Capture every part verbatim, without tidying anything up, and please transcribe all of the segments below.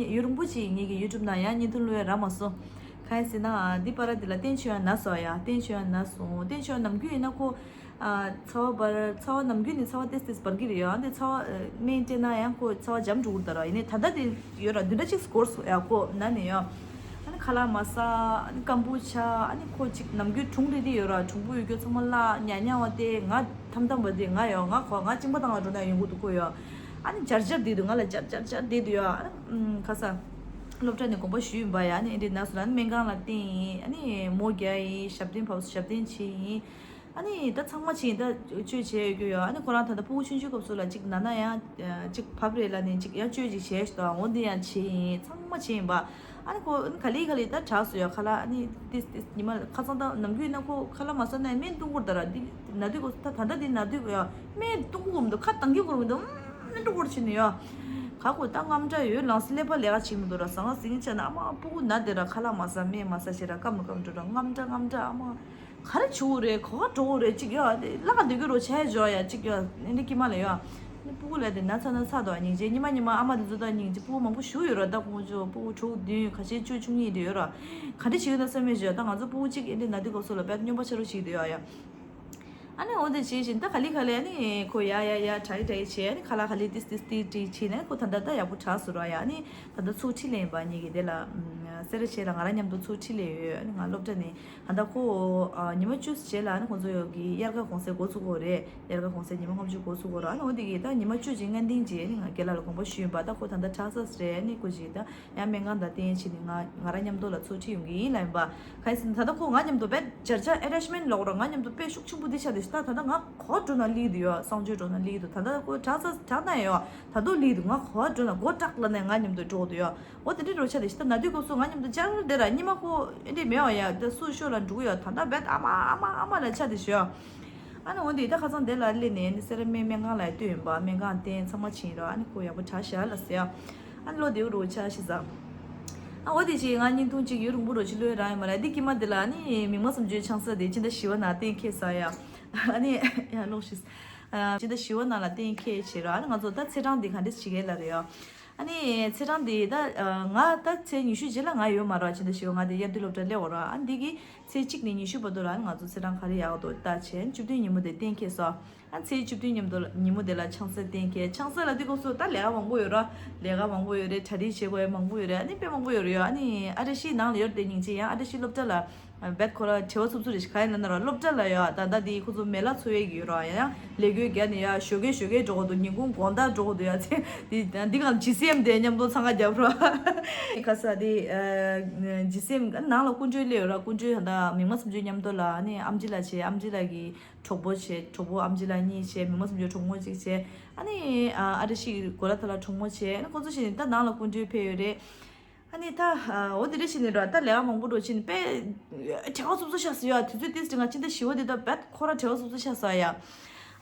ཡུན་རིང་པོ་ཅིག་ངེད་ཀྱི་ཡུ་ཊུབ་ནང་ཡང་བརྙན་ཐུང་བླུག་ཡ་རག་མ་སོང་། གང་ཡིན་ཟེར་ན་འདི་པར་འདི་ལ་བསྟན་ཆོས་ཡང་ན་སོང་ཡ། བསྟན་ཆོས་ཡང་ན་སོང་། བསྟན་ཆོས་ནམ་རྒྱུན་ཡིན་ན་ཁོ། ཚ་བ་འབར། ཚ་བ་ནམ་རྒྱུན་ནི་ཚ་བ་ཏེས་ཏེས་འབར་གི་རེད་ཡ། འདི་ཚ་བ་སྨན་སྤྲད་ན་ཡང་ཁོ་ཚ་བ་འཇམ་འགྲོ་གི་རེད་ད་ར། ཡིན་ནའི་ད་ལྟ་དེ་ཡོད་ར་བདུན་ཕྲག་གཅིག་འགོར་སོང་ཡ། ཁོ་ན་ནས་ཡ། ཨ་ནི་ཁ་ལག་མ་ཟ། ཨ་ནི་སྐམ་པོ་ཆགས། ཨ་ནི་ཁོ་ཅིག་ནམ་རྒྱུན་གྲུང་རེ་རེ་ཡོད་ར། གྲུང་པོ་ཡོད་རྒྱུ་ཚང་མ་བརླག་ཉག་ཉག་བ་དེ་ང་ཐམ་ཐམ་བ་དེ་ང་ཡོད། ང་ཁོ་ང་གཅིན་པ་བཏང་བ་འགྲོ་ན་ཡོང་གི་འདུག་ཁོ་ཡོད། ཨ་ནི་འཇར་འཇར་བསྡད་འདུག་ང་ལ་འཇར་འཇར་འཇར་བསྡད་འདུག་ཡ། ཨ་ནི་ཁ་ས་སློབ་གྲྭ་ནས་དགོངས་པ་ཞུས་ཡིན་པ་ཡ། ཨ་ནི་ཨེ་འདྲ་ན་སོང་། ཨ་ནི་སྨན་ཁང་ལ་བསྟན་ཡིན། ཨ་ནི་མོ་རྒྱག་ཡིན། ཞབས་བརྟན་བབས། ཞབས་བརྟན་བྱས་ཡིན། ཨ་ནི་ད་ཚང་མ་བྱས་ཡིན། ད་བཅོས་བྱས་ཡོད་རྒྱུ་ཡོད། ཨ་ནི་ཁོ་རང་ད་ལྟ་ཕྲུ་གུ་ཆུང་ཆུང་སྐབས་སུ་ལ་ཅིག་ན་ན་ཡང་ཅིག་བབས་རེད་ལབ་ནས་ཅིག་ཡང་བཅོས་ཅིག་བྱས་ཤག་འོ་འདི་ཡང་བྱས་ཡིན། ཚང་མ་བྱས་ཡིན་པ། ཨ་ནི་ཁོ་ཨ་ནི་ག་ལེ་ག་ལེ་ད་དྲག་སོང་ཡ། ཁ་ལག་ཨ་ནི་ཏིས་ཏིས་ཉི་མ་ཁ་སང་ད་ནམ་རྒྱུན་ན་ཁོ་ཁ་ལག་མ་ཟ་ན་སྨན་བཏུང་གི་རེད་ད་ར། འདི་ན་དུས་གོ་ད་ད་ལྟ་འདི་ན་དུས་གོ་ཡ། སྨན་བཏུང་གི་གོ་མི་འདུག་ཁ་གདངས་ཀྱི་གོ་མི་འདུག་སྨན་བཏུང་གི་གོ་བྱེད་ནི་ཡ། ཁ་ཁོ་ད་དངངས་སྐྲག་ཡོད། ལངས་སེ་ཀླད་པ་ལས་ཀ་བྱེད་མི་འདུག་ར། ཟ་ང་ཟིང་ཆ་ན་ཨ་མ་ཕྲུ་གུ་ན་དེ་ར་ཁ་ལག་མ་ཟ་སྨན་མ་ཟ་བྱེད་ར་སྐམ་རུ་སྐམ་འགྲོ་ར། དངངས་སྐྲག་དངངས་སྐྲག་ཨ་མ། ག་རེ་བྱུང་རེད། ག་པར་འགྲོ་རེད། ཅིག་ཡ་ལག་འདི་གི་རོ་ཆ་ཡ་འཇོག་ཡ། ཅིག་ཡ་ཨེ་འདྲ་ཀྱི་མ་ལ་ཡ། ནི་ཕྲུ་གུ་ལ་དེ་ན་ཚ་ན་ཚ་དོ་སྙིང་རྗེ། ཉི་མ་ཉི་མ་ཨ་མ་དེ་ཚོ་ད་སྙིང་རྗེ། ཕྲུ་གུ་མང་པོ་ཞུ་ཡོད་ར། ད་ཁོང་ཚོ་ཕྲུ་གུ་དྲུག་བདུན་ཁ་ཤས་བཅུ་བཅུ་གཉིས་དེ་ཡོད་ར། ག་འདྲ་བྱེད་ཡོད་ན་བསམ་མེད་བྱོས། ད་ང་ཚོ་ཕྲུ་གུ་གཅིག་ཨེ་འདྲ་ན་དུས་སྐབས་སུ་ལ་དཔེ་སྨྱོན་པ་ཆ་རུ་ཞིག་དེ་ཡོད་ཡ། ཨ་ནི་འོ་དེ་བྱེད་བཞིན་ད་ག་ལེ་ག་ལེ་ཨ་ནི་ཁོ་ཡ་ཡ་ཡ་དྲག་གི་དྲག་གི་བྱས། ཨ་ནི་ཁ་ལག་ག་ལེ་ཏིས་ཏིས་ཏིས་ཏིས་བྱས་ནས་ཁོ་ད་ལྟ་ད་ཡག་པོ་དྲག་སོང་ར་ཡ། ཨ་ནི་ད་ལྟ་ཚུར་ཁྲིད་ལེན་པ་ཉིད་ཀྱི་དེ་ལ་སེ་ར་བྱེས་ལ་ང་རང་མཉམ་དུ་ཚུར་ཁྲིད་ལེན་ཡོད། ཨ་ནི་ང་སློབ་གྲྭ་ནས་ད་ལྟ་ཁོ་ཉི་མ་བཅུ་རྗེས་ལ་ཨ་ནི་ཁོང་ཚོ་ཡོད་ཀྱི་དབྱར་ཁ་གུང་སེང་འགོ་ཚུགས་ཀྱི་རེད། དབྱར་ཁ་གུང་སེང་ཉི་མ་ལྔ་བཅུ་འགོ་ཚུགས་ཀྱི་རེད། ཨ་ནི་འོ་དེ་གི་ད་ཉི་མ་བཅུ་རྗེས་སྔ་རྟིང་རྗེས་ཨ་ནི་ང་རྒན་ལགས་ལ་དགོངས་པ་ཞུས་ཡིན་པ། ད་ཁོ་ད་ལྟ་དྲག་ཚར་རེད། ཨ་ནི་ཁོ་ཅིག་ད། ཡང་སྨན་ཁང་དང་བསྟན་བྱས་ནས་ང་ང་རང་མཉམ་དུ་ལ་ཚུར་ཁྲིད་ཡོང་གི་ཡིན་ལབ་ཡིན་པ། གང་ཡིན་ཟེར་ན་ད་ལྟ་ཁོ་ང་མཉམ་དུ་དཔེ་སྦྱར་སྦྱར་ཨེ་ཊེཆ་མེན་ཊི་ལབ་དགོས་རེད། ང་མཉམ་དུ་དཔེ་ཤུགས་ཆེན་པོ་འདི་ཆགས་འདུག་ད་ད་ལྟ་ང་ག་པར་འགྲོ་ན་སླེབས་ཀྱི་འདུག་ཡ། གསང་སྤྱོད་འགྲོ་ན་སླེབས་ཀྱི་འདུག་ད་ལྟ་ཁོ་དྲག་ཚ་དྲག་ན་ཡང་ཡ་ད་དུང་སླེབས་ཀྱི་འདུག་ང་ག་པར་འགྲོ་ན་སྒོ་ཏག་ལབ་ནས་ང་མཉམ་དུ་འགྲོ་གི་འདུག་ཡ། འོ་དེ་འདྲའི་འགྲོ་ཆགས་འདུག་ད་ན་དུས་སྐབས་སུ་ང་མཉམ་དུ་སྦྱར་བསྡད་ར། སྙིང་མ་ཁོ་ཨེ་འདྲས་མེད་པ་ཡ། ད་སུ་ཤོར་ལ་འགྲོ་གི་ཡ། ད་ལྟ་རྦད་ཨ་མ་ཨ་མ་ཨ་མ་ལབ་ཆགས་འདུག་ཤག་ཨ་ནི་འོ་འདི་ད་ཁ་སང་དེ་ལ་སླེབས་ནས་ནི་སེ་ར་སྨན་སྨན་ཁང་ལ་ལྟོས་ཡིན་པ། སྨན་ཁང་བསྟན་ཚང་མ་ཕྱིན་ར། ཨ་ནི་ཁོ་ཡག་པོ་དྲག་ཤག་ལབ་ཟེར་ཡ། ཨ་ནི་ལོ་དེའུ་རུ་ཆ་ཤི་ཟ། ཨ་འོ་དེ་ཅིག་ང་བརྙན་ཐུང་ཅིག་ཡུན་རིང་པོ་རུ་ཅིག་བླུགས་རག་ཡོད་མ་རེད། འདི་དཀྱིལ་མ་དེ་ལ་ཨ་ནི་མིག་དམར་སུམ་ཅུའི་ཆང་ས་དེ་སྤྱི་ཟླ་བཞི་པ་ནང་གཏན་འཁེལ་ས་ཡ། ཨ་ནི་ཡ་ལོག་ཤི། སྤྱི་ཟླ་བཞི་པ་ནང་ལ་གཏན་འཁེལ་བྱེད་ར། ཨ་ནི་ང་ཚོ་ད་ཚེས་གྲངས་འདི་ག་འདྲས་བྱེད་གས་ལ་རེད་ཡ། ཨ་ནི་ཚེས་གྲངས་འདི་ད་ང་ད་ཚེས་ཉི་ཤུ་རྗེས་ལ་ང་ཡོད་མ་ར། སྤྱི་ཟླ་བཞི་པ་ང་དེ་དབྱར་དུས་སློབ་གྲྭ་སླེབས་ཡོད་ར། ཨ་ནི་འདི་གི་ཚེས་གཅིག་ནས་ཉི་ཤུ་བར་དུ་ལ་ང་ཚོ་ཚེས་གྲངས་ག་རེ་ཡག་འདུག་ལྟ་བྱས། བཅུ་བདུན་ཉིན་མོ་དེ་གཏན་འཁེལ་སོང་། ཨ་ཚེས་བཅུ་བདུན་ཉིན་མོ་ཉིན་མོ་དེ་ལ་ཆང་ས་གཏན་འཁེལ། ཆང་ས་ལ་དུས་སྐབས་སུ་ད་ལས་ཀ་མང་པོ་ཡོད་ར། ལས་ཀ་མང་པོ་ཡོད་རེད། གྲ་སྒྲིག་བྱེད་དགོས་ཡ་མང་པོ་ཡོད་རེད། ཨ་ནི་དཔེ་མང་པོ་ཡོད་རེད་ཡ། ཨ་ནི་ཨ་བཀྲ་ཤིས་ནང་ལ་ཡོད་དེ་སྙིང་རྗེ་ཡ། ཨ་བཀྲ་ཤིས་སློབ་གྲྭ་ལ་རྦད་ཁོ་ར་བྲེལ་བ་འཚུབ་འཚུབ་རེད་ཤག་ག་ཡིན་ལབ་ན་ར། སློབ་གྲྭ་ལ་ཡ་ད་ལྟ་དེ་ཁོ་ཚོ་མེ་ལ་འཚོ་ཡས་ཀྱི་ཡོད་ར། ཡ་ཡང་ལས་འགུལ་རྒྱག་ནས་ཡ་ཞོགས་ཀས་ཞོགས་ཀས་འགྲོ་དགོས་འདུག་ཉིན་གུང་དགོང་དག་འགྲོ་དགོས་འདུག་ཡ། ཚེ་འདི་འདི་གང་ཇི་སི་ཨེམ་དེ་མཉམ་དུ་འཚང་ཁ་རྒྱབ་ར། ཁ་ས་དེ་ཇི་སི་ཨེམ་ནང་ལ་སྐུ་མགྲོན་སླེབས་ཡོད་ར། སྐུ་མགྲོན་ད་ལྟ་མིག་དམར་སུམ་ཅུའི་མཉམ་དུ་ལ་ཨ་ནི་ཨམ་ཆི་ལགས་བྱས། ཨམ་ཆི་ལགས་ཀྱི་གྲོགས་པོ་བྱས། གྲོགས་པོ་ཨམ་ཆི་ལགས་གཉིས་བྱས། མིག་དམར་སུམ་ཅུ་གྲོགས་མོ་གཅིག་བྱས། ཨ་ནི་ཨ་བཀྲ་ཤིས་གོ་ལ་ཐ་ལ་གྲོགས་མོ་བྱས། ཨ་ནི་ཁོ་ཚོ་བྱས་ནས་ད་ནང་ལ་སྐུ་མགྲོན་ཕེབས་ཡོད་རེད། ཨ་ནི་ད་འོ་དེ་འདྲ་བྱས་ནས་ར་ད་ལས་ཀ་མང་པོ་འགྲོ་བྱས་ནས་དཔེ་བྲེལ་བ་འཚུབ་འཚུབ་ཤག་ཟེར་ཡ། དུས་ཚོད་ཏིས་ཏི་ང་སྤྱི་ཟླ་བཞི་པ་དེ་ད་རྦད་ཁོ་ར་བྲེལ་བ་འཚུབ་འཚུབ་ཤག་ཟེར་ཡ།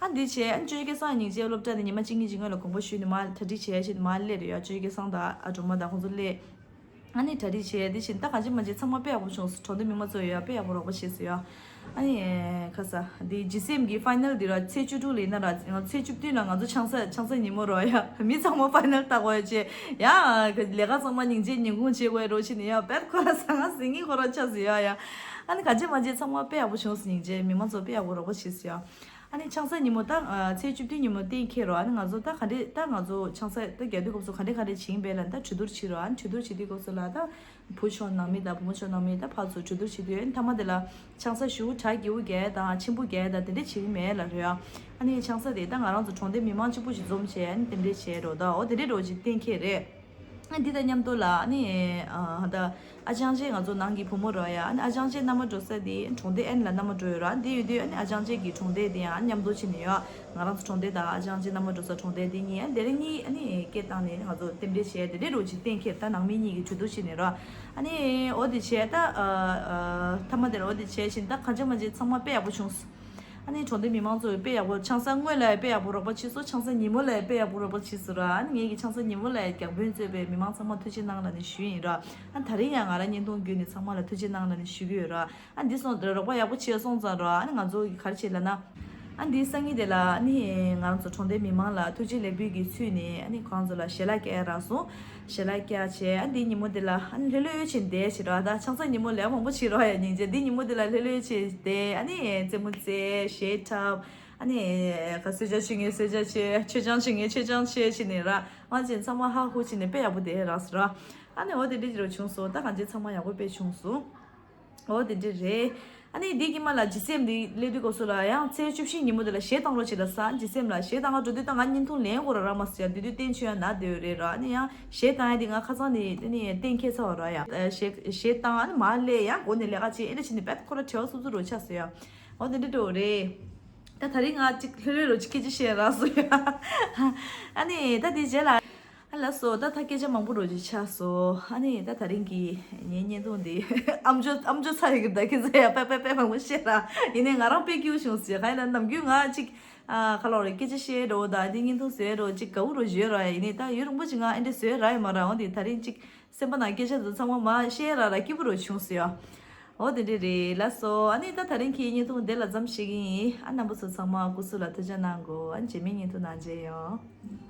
ཨ་འདི་བྱས། ཨ་ནི་ཅོ་ཅོ་སྐལ་བཟང་སྙིང་རྗེ་སློབ་གྲྭ་ནས་ཉི་མ་གཅིག་གཉིས་ཀྱི་སྔོན་ལ་དགོངས་པ་ཞུས་ནས་མར་གྲ་སྒྲིག་བྱས་བྱས་མར་སླེབས་རེད་ཡ། ཅོ་ཅོ་སྐལ་བཟང་དང་ཨ་སྒྲོལ་མ་དང་ཁོང་ཚོ་སླེབས། ཨ་ནི་གྲ་སྒྲིག་བྱས། དེ་བཞིན་ད་གང་ཅི་མ་ཅི་ཚང་མ་དཔེ་ཡག་པོ་བྱུང་སོང་། གྲོང་སྡེ་མི་མང་ཚོ་ཡ་དཔེ་ཡག་པོ་རོགས་པ་བྱས་སོང་ཡ། ཨ་ནི་ཁ་ས་འདི་ཇི་སི་ཨེམ་གི་ཕའི་ནལ་འདི་ར་ཚེས་བཅུ་དྲུག་ལ་ཡིན་ན་ར། ང་ཚེས་བཅུ་བདུན་ལ་ང་ཚོ་ཆང་ས་ཆང་ས་ཉིན་མོ་རོ་ཡ། མི་ཚང་མ་ཕའི་ནལ་ལྟ་དགོས་ཡ་བྱས་ཡ། ལས་ཀ་ཚང་མ་སྙིང་རྗེ་ཉིན་གུང་བྱེད་དགོས་རོ་བྱས་ནས་ཡ། དཔེ་ཁོ་ར་ཟ་ང་ཟིང་ངེ་ཁོ་ར་ཆགས་སོང་ཡ་ཡ། ཨ་ནི་གང་ཅི་མ་ཅི་ཚང་མ་དཔེ་ཡག་པོ་བྱུང་སོང་། སྙིང་རྗེ། མི་མང་ཚོ་དཔེ་ཡག་པོ་རོགས་པ་བྱས་སོང་ཡ། ཨ་ནི་ཆང་ས་ཉིན་མོ་ད་ཚེས་བཅུ་བདུན་ཉིན་མོ་གཏན་འཁེལ་རོ། ཨ་ནི་ང་ཚོ་ད་ག་འདྲས་ད་ང་ཚོ་ཆང་ས་ད་རྒྱག་དུས་སྐབས་སུ་ག་འདྲས་ག་འདྲས་བྱེད་ཡིན་པས་ལབ་ན། ད་གྲོས་བསྡུར་བྱེད་རོ། ཨ་ནི་གྲོས་བསྡུར་བྱེད་དུས་སྐབས་སུ་ལ་ད་བུ་ཕྱོགས་ནང་མི་དང་བུ་མོ་ཕྱོགས་ནང་མི་ད་ཕར་ཚུར་གྲོས་བསྡུར་བྱེད་དུས། ཨ་ནི་མཐའ་མ་དེ་ལ་ཆང་ས་ཞུ་གྲ་རྒྱས་པོ་རྒྱག་ཡ་དང་ཆེན་པོ་རྒྱག་ཡ་དང་དེ་འདྲས་བྱེད་ཀྱི་མེད་ལབ་རེད་ཡ། ཨ་ནི་ཆང་ས་དེ་ད་ང་རང་ཚོ་གྲོང་སྡེ་མི་མང་གཅིག་པུ་ཞིག་འཛོམས་བྱས། ཨ་ནི་དེ་འདྲས་བྱས་རོ། ད་འོ་དེ་འདྲས་རོ་ཅིག་གཏན་འཁེལ་རེད། ཨ་འདི་དང་མཉམ་དུ་ལ་ཨ་ནི་ཨ་ད་ཨ་ཅང་ཅེ་ང་ཚོ་ནང་གི་བུ་མོ་རོ་ཡ། ཨ་ནི་ཨ་ཅང་ཅེ་མནའ་མ་འགྲོ་ས་དེ་གྲོང་སྡེ་ཨེན་ལ་མནའ་མ་འགྲོ་ཡོད་ར། ཨ་འདི་ཡོད་དུས་ཨ་ནི་ཨ་ཅང་ཅེ་གི་གྲོང་སྡེ་དེ་ཡང་མཉམ་དུ་ཕྱིན་ནས་ཡོད། ང་རང་ཚོ་གྲོང་སྡེ་དང་ཨ་ཅང་ཅེ་མནའ་མ་འགྲོ་ས་གྲོང་སྡེ་དེ་གཉིས་ཨ་དེ་རིང་གཉིས་ཨ་ནི་སྐད་བཏང་ནས་ང་ཚོ་རྟེན་འབྲེལ་བྱས། དེ་འདྲའི་རོ་ཅིག་གཏན་འཁེལ། ད་ནང་མི་གཉིས་ཀྱི་གྲོས་བསྡུར་བྱས་ནས་ར། ཨ་ནི་འོ་དེ་བྱས་ད་ཨ་ཨ་མཐའ་མ་དེར་འོ་དེ་བྱས་བཞིན་ད་གང་ཅི་མ་ཅི་ཚང་མ་དཔེ་ཡག་པོ་བྱུང་སོང་། ཨ་ནི་གྲོང་སྡེ་མི་མང་ཚོས་དཔེ་ཡག་པོ་ཆང་ས་སྔོན་ལ་དཔེ་ཡག་པོ་རོགས་པ་བྱས་སོང་། ཆང་ས་ཉིན་མོ་ལ་དཔེ་ཡག་པོ་རོགས་པ་བྱས་སོང་ར། ཨ་ནི་ངེད་ཀྱི་ཆང་ས་ཉིན་མོ་ལ་རྒྱག་དཔོན་གཙོས་པའི་མི་མང་ཚང་མ་ཐུགས་རྗེ་གནང་ལབ་ནས་ཞུས་ཡིན་ར། ཨ་ད་རིང་ཡང་ང་རང་བརྙན་ཐུང་བརྒྱུད་ནས་ཚང་མ་ལ་ཐུགས་རྗེ་གནང་ལབ་ནས་ཞུ་གི་ཡོད་ར། ཨ་འདི་སོང་རོགས་པ་ཡག་པོ་བྱས་སོང་ཙང་ར། ཨ་ནི་ང་ཚོ་ག་རེ་བྱས་ལབ་ན། ཨ་འདི་སང་ཉིན་དེ་ལ་ཨ་ནི་ང་རང་ཚོ་གྲོང་སྡེའི་མི་མང་ལ་ཐུགས་རྗེ་ལེགས་འབུལ་གྱི་ཚུལ་ནས་ཨ་ནི་ཁོང་ཚོ་ལ་ཞལ་ལག་བཀལ་རག་སོང་། ཞལ་ལག་བཀལ་བྱས་ཨ་འདི་ཉིན་མོ་དེ་ལ་ཨ་ནི་ལྷོད་ལྷོད་བྱས་བསྡད་བྱས་ར། ད་ཆང་ས་ཉིན་མོ་ལས་མང་པོ་བྱེད་རོགས་ཡ་སྙིང་རྗེ། འདི་ཉིན་མོ་དེ་ལ་ལྷོད་ལྷོད་བྱས་བསྡད་ཨ་ནི་རྩེད་མོ་རྩེ་གཞས་འཁྲབ། ཨ་ནི་ག་གསོལ་ཇ་མཆོད་ངེས་གསོལ་ཇ་མཆོད། མཆོད་ཆང་མཆོད་ངེས་མཆོད་ཆང་མཆོད་བྱས་ནས་ར། ང་ཚོ་ཚང་མ་ཧ་ཧུ་བྱས་ནས་དཔེ་ཡག་པོ་བསྡད་རག་སོང་ར། ཨ་ནི་འོ་དེ་འདྲ་ཅིག་ར་བྱུང་སོང་། ད་གང་ཅི་ཚང་མ་ཡག་པོ་དཔེ་བྱུང་སོང་། འོ་དེ་འདྲ་རེད། ཨ་ནི་འདི་གི་མ་ལ་ཇི་སེམས་འདི་སླེབས་དུས་སྐབས་སུ་ལ་ཡང་ཚེས་བཅུ་བཞི་ཉིན་མོ་དེ་ལ་གཞས་བཏང་རོགས་བྱེད་ལ་ས་ཇི་སེམས་ལ་གཞས་བཏང་ག་འགྲོ་དུས་ད་ང་བརྙན་ཐུང་ལེན་དགོས་ར་ར་མ་ཟེར་ཡ་དེ་དུས་བསྟན་ཆོས་ཡང་ན་སྡོད་རེད་ར། ཨ་ནི་ཡང་གཞས་བཏང་ཡ་དེ་ང་ཁ་སང་ནས་དེ་ནས་གཏན་འཁེལ་ཚར་བ་ར་ཡ། གཞས་གཞས་བཏང་ཨ་ནི་མ་ལས་ཡང་སྒོ་ནས་ལས་ཀ་བྱེད་ཨེ་འདྲ་བྱེད་ནས་བེད་ཁོ་ར་བྲེལ་བ་སུབ་སུབ་རོ་ཆགས་སོ་ཡ། འོ་དེ་འདྲ་འགྲོ་རེད། ད་ད་རིང་ང་གཅིག་ལྷོད་ལྷོད་རོ་གཅིག་སྐད་ཆ་བཤད་རག་སོ་ཡ། ཨ་ནི་ད་དེ་རྗེས་ལ། ཨ་ལགས་སོ། ད་ད་སྐད་ཆ་མང་པོ་རོ་གཅིག་ཆགས་སོ། ཨ་ནི་ད་ད་རིང་གི་ངའི་བརྙན་ཐུང་འདི་ཨམ་ཅོག་ཨམ་ཅོག་ཚ་ཡི་གི་ད་ཁྱེད་ཚོ་ཡ་པེ་པེ་པེ་མང་པོ་བཤད་ར། ཡིན་ནའི་ང་རང་དཔེ་སྐྱིད་པོ་བྱུང་སོ་ཡ། ག་ཡིན་ན་ནམ་རྒྱུན་ང་གཅིག་ཨ་ཁ་ལོ་རེ་སྐད་ཆ་བཤད་རོ་ད་འདི་བརྙན་ཐུང་བཟོས་རོ་གཅིག་དགའ་བོ་རོ་བརྗོད་ར། ཡིན་ནའི་ད་ཡུན་རིང་པོ་ཅིག་ང་ཨེ་འདྲ་བཟོས་ར་ཡི་མ་ར། འོ་འདི་ད་རིང་གཅིག་སེམས་པ་ནང་སྐད་ཆ་འདི་ཚང་མ་མ་བཤད་ར་ར་སྐྱིད་པོ་རུ་བྱུང་སོ་ཡ། འོ་དེ་འདྲ་རེད། ལགས་སོ། ཨ་ནི་ད་ད་རིང་གི་བརྙན་ཐུང་འདི་ལ་མཚམས་བཞག་གི་ཡིན། ཨ་རྣམ་པ་ཚོ་ཚང་མ་སྐུ་གཟུགས་ལ་ཐུགས་ཅག་གནང་དགོས། ཨ་རྗེས་མའི་བརྙན་ཐུང་ནང་མཇལ་ཡོང་།